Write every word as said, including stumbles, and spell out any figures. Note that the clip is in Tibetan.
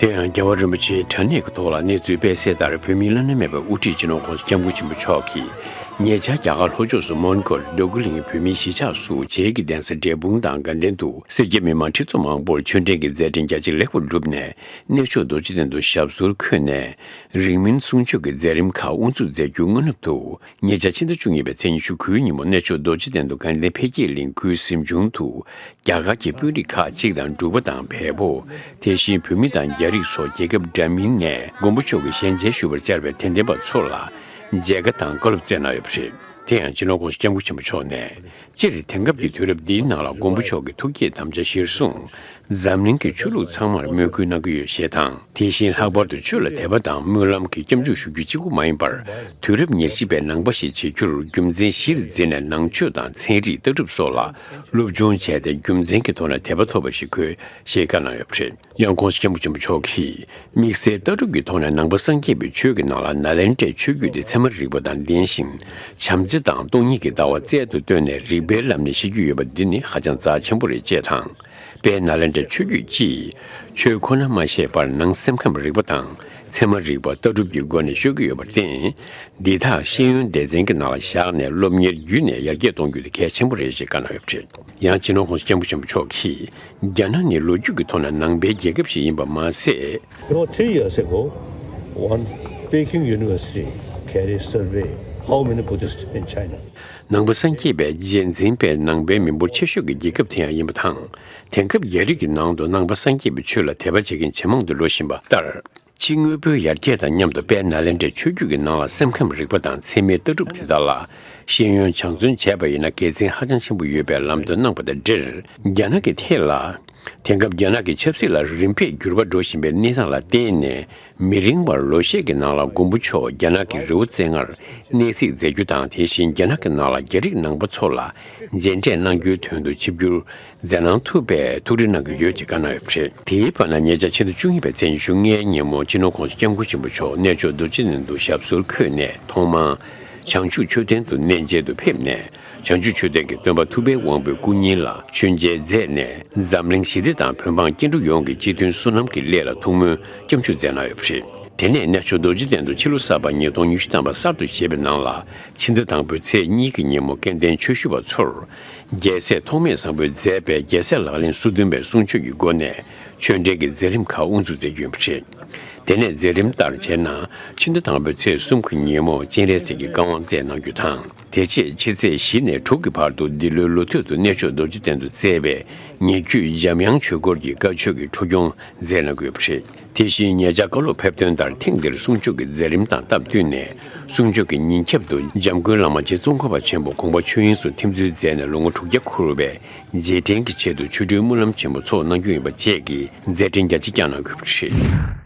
དེ་ཡང་རྒྱལ་བ་རིན་པོ་ཆེའི་དྲ་གནས་ཀྱི་ཐོག་ལ་གནས་ཚུལ་སྤེལ་གསལ་ལྟར། བོད་མིའི་བླ་ན་མེད་པའི་དབུ་ཁྲིད་སྤྱི་ནོར་༧གོང་ས་༧སྐྱབས་མགོན་ཆེན་པོ་མཆོག་གིས་ཉེ་ཆར་རྒྱ་གར་ལྷོ་ཕྱོགས་སུ་མོན་གྷོར་འདོད་རྒུ་གླིང་གི་བོད་མིའི་གཞིས་ཆགས་སུ་བྱེས་ཀྱི་གདན་ས་འབྲས་སྤུངས་དང་དགའ་ལྡན་དུ་སེར་སྐྱ་མི་མང་ཁྲི་ཚོ་མང་པོར་ཆོས་འབྲེལ་གྱི་མཛད་འཕྲིན་རྒྱ་ཆེར་ལེགས་པར་བསྒྲུབས་ནས། གནས་མཆོག་རྡོ་རྗེ་གདན་དུ་ཞབས་སོར་འཁོད་ནས། རིང་མིན་གསུང་ཆོས་ཀྱི་མཛད་རིམ་ཁག་དབུ་འཛུགས་མཛད་རྒྱུ་སྔོན་གནས་དུ། ཉེ་ཆར་ཕྱི་ཟླ་བཅུ་གཉིས་པའི་ཚེས་ཉི་ཤུ་དགུའི་ཉིན་མོ་གནས་མཆོག་རྡོ་རྗེ་གདན་དུ་དགའ་ལྡན་འཕེལ་རྒྱས་གླིང་ཁུལ་གཟིམ་ཆུང་དུ། རྒྱ་གར་གྱི་དཔོན་རིགས་ཁག་ཅིག་དང་འབྲུག་པ་དང་བལ་པོ། དེ་བཞིན་བོད་མི་དང་རྒྱ་རིགས་སོགས་རྒྱལ་ཁབ་འདྲ་མིན་ནས་མགོན་པོ་མཆོག་གི་ཞལ་མཇལ་ཞུ་བར་བཅར་བའི་དད་ལྡན་པ་ཚོ་ལ་མཇལ་ཁ་དང་བཀའ་སློབ་སྩལ་གནང་ཡོད་པ་རེད། དེ་ཡང་སྤྱི་ནོར་༧གོང་ས་༧སྐྱབས་མགོན་ཆེན་པོ་མཆོག་ནས། སྤྱིར་དེང་སྐབས་ཀྱི་དུས་རབས་འདིའི་ནང་ལ་མགོན་པོ་མཆོག་གི་ཐུགས་བསྐྱེད་དམ་བཅའ་གཞིར་བཟུང་། འཛམ་གླིང་གི་ཆོས་ལུགས་ཚང་མར་མོས་གུས་གནང་གི་ཡོད་ཞེས་དང་། དེ་བཞིན་ལྷག་པར་དུ་ཆོས་ལ་དད་པ་དང་སྨོན་ལམ་གྱི་སྐྱབས་འཇུག་ཞུ་རྒྱུ་གཅིག་པུ་མ་ཡིན་པར། དུས་རབས་ཉེར་གཅིག་པའི་ནང་པ་ཞིག་བྱེད་རྒྱུར་རྒྱུ་མཚན་གཞིར་འཛིན་ནས་ནང་ཆོས་དང་ཚན་རིག་ལྟ་གྲུབ་སོགས་ལ་སློབ་སྦྱོང་བྱས་ཏེ། རྒྱུ་མཚན་གྱི་ཐོག་ནས་དད་པ་ཐོབ་པ་ཞིག་དགོས་ཞེས་བཀའ་གནང་ཡོད་པ་རེད། ཡང་༧གོང་ས་༧སྐྱབས་མགོན་ཆེན་པོ་མཆོག་གིས། དམིགས་བསལ་ལྟ་གྲུབ་ཀྱི་ཐོག་ནས་ནང་པ་སངས་རྒྱས་པའི་ཆོས་ཀྱི་ནང་ལ་ནཱ་ལེནྡྲའི་ཆོས་བརྒྱུད་དེ་ཚད་མ་རིག་པ་དང་ལྡན་ཞིང་། བྱམས་བརྩེ་དང་སྟོང་ཉིད་ཀྱི་ལྟ་བ་རྩལ་དུ་བཏོན་ནས་རིགས་པའི་ལམ་ནས་བཤད་རྒྱུ་ཡོད་པ་འདི་ནི་ཧ་ཅང་རྩ་ཆེན་པོ་རེད་ཅེས་དང་། དཔལ་ནཱ་ལེནྡྲའི་ཆོས་བརྒྱུད་ཀྱིས་ཆོས་ཁོ་ན་མ་བཤད་པར་ནང་སེམས་ཁམས་རིག་པ་དང་ཚད་མ་རིག་པ་ལྟ་གྲུབ་ཀྱི་སྒོ་ནས་ཤོད་ཀྱི་ཡོད་པར་བརྟེན། འདི་དག་ཤེས་ཡོན་སྡེ་ཚན་གྱི་ནང་ལ་བཞག་ནས་སློབ་གཉེར་བརྒྱུད་ནས་ཡར་རྒྱས་གཏོང་རྒྱུ་དེ་གལ་ཆེན་པོ་རེད་ཅེས་བཀའ་གནང་ཡོད་པ་རེད། ཡང་སྤྱི་ནོར་༧གོང་ས་༧སྐྱབས་མགོན་ཆེན་པོ་མཆོག་གིས། རྒྱ་ནག་ནི་ལོ་རྒྱུས་ཀྱི་ཐོག་ནས་ནང་པའི་རྒྱལ་ཁབ་ཞིག་ཡིན་པ་མ་ཟད། About three years ago, one Peking University carried survey how many Buddhists in China. ནང་པ་སངས་རྒྱས་པའི་རྗེས་འཛིན་པའི་ནང་པའི་མི་འབོར་ཆེ་ཤོས་ཀྱི་རྒྱལ་ཁབ་དེ་ཡང་ཡིན་པ་དང་། དེང་སྐབས་རྒྱ་རིགས་ཀྱི་ནང་དུ་ནང་པ་སངས་རྒྱས་པའི་ཆོས་ལ་དད་པ་བྱེད་མཁན་ཇེ་མང་དུ་འགྲོ་བཞིན་པ་ལྟར། ཕྱི་དངོས་པོའི་ཡར་རྒྱས་དང་མཉམ་དུ་དཔལ་ནཱ་ལེནྡྲའི་ཆོས་བརྒྱུད་ཀྱི་ནང་ལ་སེམས་ཁམས་རིག་པ་དང་ཚད་མའི་ལྟ་གྲུབ་དེ་དག་ལ་ཤེས་ཡོན་སྦྱང་བརྩོན་བྱས་པ་ཡིན་ན་དགེ་མཚན་ཧ་ཅང་ཆེན་པོ་ཡོད་པའི་ལམ་སྟོན་གནང་བ་དང་འབྲེལ། རྒྱ་ནག་གི་ཐད་ལ། དེང་སྐབས་རྒྱ་ནག་གི་ཆབ་སྲིད་ལ་རིམ་པས་འགྱུར་བ་འགྲོ་བཞིན་པའི་གནས་སྟངས་ལ་བརྟེན་ནས། མི་རིང་བར་ལོ་ཤས་ཀྱི་ནང་ལ་མགོན་པོ་མཆོག་རྒྱ་ནག་གི་རི་བོ་རྩེ་ལྔར་གནས་གཟིགས་མཛད་རྒྱུ་དང་། དེ་བཞིན་རྒྱ་ནག་གི་ནང་ལ་རྒྱ་རིགས་ནང་པ་ཚོ་ལ་མཇལ་འཕྲད་གནང་རྒྱུའི་དོན་དུ་ཆིབས་བསྒྱུར་མཛད་གནང་ཐུབ་པའི་ཐུགས་རེ་གནང་གི་ཡོད་ཅེས་བཀའ་གནང་ཡོད་པ་རེད། དེའི་བར་ན་ཉེ་ཆར་ཕྱི་ཟླ་བཅུ་གཉིས་པའི་ཚེས་ཉི་ཤུ་ལྔའི་ཉིན་མོ་སྤྱི་ནོར་༧གོང་ས་༧སྐྱབས་མགོན་ཆེན་པོ་མཆོག་གནས་མཆོག་རྡོ་རྗེ་གདན་དུ་ཞབས་སོར་འཁོད་ནས་ཐོག་མར་བྱང་ཆུབ་མཆོད་རྟེན་དུ་གནས་མཇལ་དུ་ཕེབས་ནས། བྱང་ཆུབ་མཆོད་རྟེན་གྱི་སྟོན་པ་ཐུབ་པའི་དབང་པོའི་སྐུ་བརྙན་ལ་མཆོད་མཇལ་མཛད་ནས། འཛམ་གླིང་ཞི་བདེ་དང་བོད་འབངས་སྐྱེ་འགྲོ་ཡོངས་ཀྱི་སྤྱི་མཐུན་བསོད་ནམས་ཀྱི་སླད་ལ་ཐུགས་སྨོན་སྐྱབས་འཇུག་མཛད་གནང་ཡོད་པ་རེད། དེ་ནས་གནས་མཆོག་རྡོ་རྗེ་གདན་དུ་ཕྱི་ལོ་གསར་པ་ཉིས་སྟོང་ཉི་ཤུ་ཐམ་པ་གསར་དུ་བཞད་པའི་ནང་ལ། ཕྱི་ཟླ་དང་པོའི་ཚེས་གཉིས་ཀྱི་ཉིན་མོ་སྐལ་ལྡན་ཆོས་ཞུ་བ་ཚོར། རྒྱལ་སྲས་ཐོགས་མེད་བཟང་པོས་མཛད་པའི་རྒྱལ་སྲས་ལག་ལེན་སོ་བདུན་པའི་གསུང་ཆོས་ཀྱི་སྒོ་ནས་ཆོས་འབྲེལ་གྱི་མཛད་རིམ་ཁག་དབུ་འཛུགས་མཛད་རྒྱུ་ཡིན་པ་རེད། དེ་ནས་མཛད་རིམ་ལྟར་བྱས་ན། ཕྱི་ཟླ་དང་པོའི་ཚེས་གསུམ་གྱི་ཉིན་མོ་སྤྱན་རས་གཟིགས་ཀྱི་བཀའ་དབང་སྩལ་གནང་རྒྱུ་དང་། དེ་རྗེས་ཕྱི་ཚེས་བཞི་ནས་དྲུག་གི་བར་དུ་འདི་ལོའི་ལོ་སྟོད་དུ་གནས་མཆོག་རྡོ་རྗེ་གདན་དུ་སྩལ་བའི་ཉེ་བརྒྱུད་འཇམ་དབྱངས་ཆོས་སྐོར་གྱི་བཀའ་ཆོས་ཀྱི་འཁྲུག་སྐྱོང་མཛད་གནང་དགོས་པ་རེད། དེ་བཞིན་ཉེ་ཆར་བཀའ་སློབ་ཕེབས་ཐོན་ལྟར་ཐེངས་འདིར་གསུང་ཆོས་ཀྱི་མཛད་རིམ་དང་སྟབས་བསྟུན་ནས། གསུང་ཆོས་ཀྱི་ཉིན་ཁྱབ་ཏུ་འཇམ་མགོན་བླ་མ་རྗེ་ཙོང་ཁ་པ་ཆེན་པོ་དགོངས་པ་ཆོས་དབྱིངས་སུ་ཐིམ་འཛུལ་མཛད་ནས་ལོ་ངོ་དྲུག་བརྒྱ་འཁོར་བའི་རྗེས་དྲན་གྱི་ཆེད་དུ་ཆོ་འཕྲུལ་སྨོན་ལམ་ཆེན་མོ་ཚོགས་གནང་རྒྱུ་ཡིན་པ་བཅས་ཀྱི་མཛད་འཕྲིན་རྒྱ་ཆེ་བསྐྱངས་གནང་དགོས་པ་རེད།